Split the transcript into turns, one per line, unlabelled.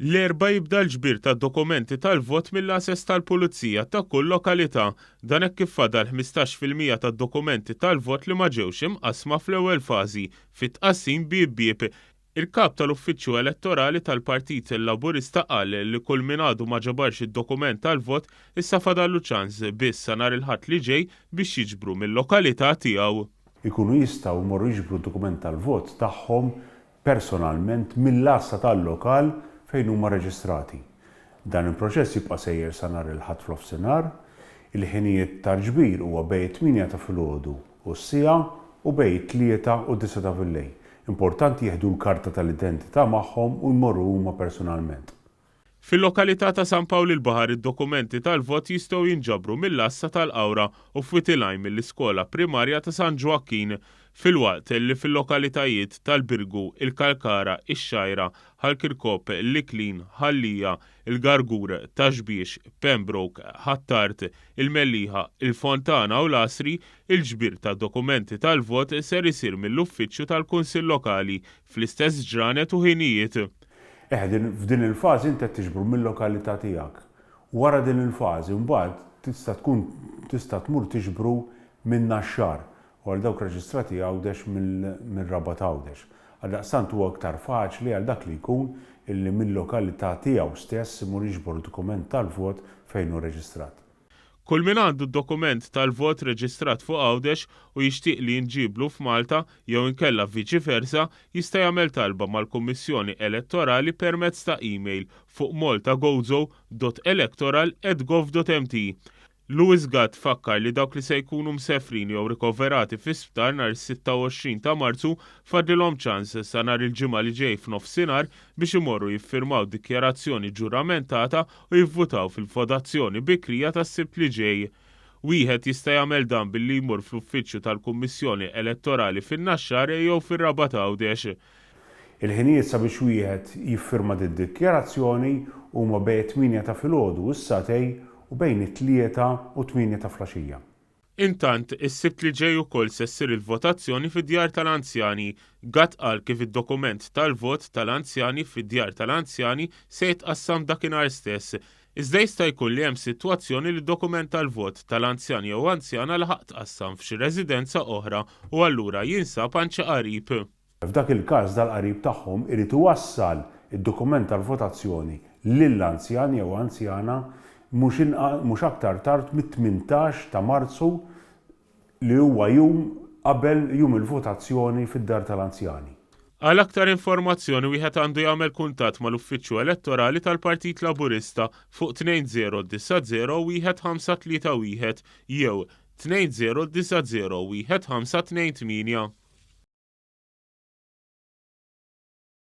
L-Erbgħa jibda l-ġbir tad-dokumenti tal-vot mill-għases tal-Pulizija ta' kull lokalità. Dan hekk kif fadal 15% tad-dokumenti tal-vot li ma ġewx imqassma fl-ewwel fażi, fit-tqassim bieb bieb. Il-Kap tal-Uffiċċju Elettorali tal-Partit Laburista qal li kull min għadu ma ġabarx id-dokument tal-vot issa fadallu ċans biss sa nhar il-Ħadd li ġej biex jiġbru mil-lokalità tiegħu.
Ikunu jistgħu jmorru jiġbru d-dokument tal-vot tagħhom personalment mill-għassa tal-lokal fejn huma reġistrati. Dan il-proċess jibqa' sejjer sa nhar il-Ħadd f'nofsinhar. Il-ħinijiet tal-ġbir huwa bejn it-tmienja ta' filgħodu u s-siegħa u bejn it-tlieta u d-disgħa ta' fil-lejl. Importanti jieħdu l-karta tal-identità magħhom u jmorru huma personalment.
Fil-lokalità ta' San Pawl il-Baħar id-dokumenti tal-vot jistgħu jinġabru mill-għassa tal-Qawra u f'Wied il-Għajn mill-Iskola Primarja ta' San Ġwakkin, filwaqt li fil-lokalitajiet tal-Birgu, il-Kalkara, ix-Xgħajra, Ħal Kirkop, l-Iklin, Ħal Lija, il-Gargur, Ta' Xbiex, Pembroke, Ħ'Attard, il-Mellieħa, il-Fontana u l-Għasri, il-ġbir tad-dokumenti tal-vot ser isir mill-uffiċċju tal-Kunsill Lokali fl-istess ġranet u ħinijiet.
Eħe, din, f'din il-fażi inti qed tiġbru mil-lokalità tiegħek. Wara din il-fażi mbagħad tista' tkun tista' tmur tiġbru min-Naxxar u għal dawk reġistrati Għawdex mir-Rabat Għawdex. Għaldaqstant huwa iktar faċli għal dak li jkun illi mil-lokalità tiegħu stess imur jiġbor dokument tal-vot fejn hu reġistrat.
Kull min għandu d-dokument tal-vot reġistrat fuq Għawdex u jixtieq li jinġieblu f'Malta jew inkella viċi versa jista' jagħmel talba mal-Kummissjoni Elettorali permezz ta' email fuq maltagozo dot electoral at gov dot mt. Louis Gatt fakkar li dawk li se jkunu msefrin jew rikoverati fi sptar nhar is-26 ta' Marzu fadlilhom ċans sa nhar il-Ġimgħa li ġej f'nofsinhar biex imorru jiffirmaw dikjarazzjoni ġuramentata u jivvutaw fil-votazzjoni bikrija tas-Sibt li ġej. Wieħed jista' jagħmel dan billi jmur fl-uffiċċju tal-Kummissjoni Elettorali fin-Naxxar jew fir-Rabat Għawdex.
Il-ħinijiet sabiex wieħed jiffirma did-dikjarazzjoni huma bejn it-tmienja ta' filgħodu u s-sagħtej u bejn it-tlieta u t-tmienja ta' flaxija.
Intant, is-Sibt li ġej ukoll se ssir il-votazzjoni fid-djar tal-anzjani. Gatt qal kif id-dokument tal-vot tal-anzjani fid-djar tal-anzjani se jitqassam dakinhar stess. Iżda jista' jkun li hemm sitwazzjoni li d-dokument tal-vot tal-anzjan jew anzjana laħaq tqassam f'xi residenza oħra u allura jinsab għand xi qarib.
F'dak il-każ dal-qarib tagħhom irid iwassal id-dokument tal-votazzjoni lill-anzjan jew anzjana mhux mhux aktar tard mit-18 ta' Marzu li huwa jum qabel jum il-votazzjoni fid-dar tal-anzjani.
Għal aktar informazzjoni wieħed għandu jagħmel kuntatt mal-Uffiċċju Elettorali tal-Partit Laburista fuq 2090 1531 jew 2090 1528.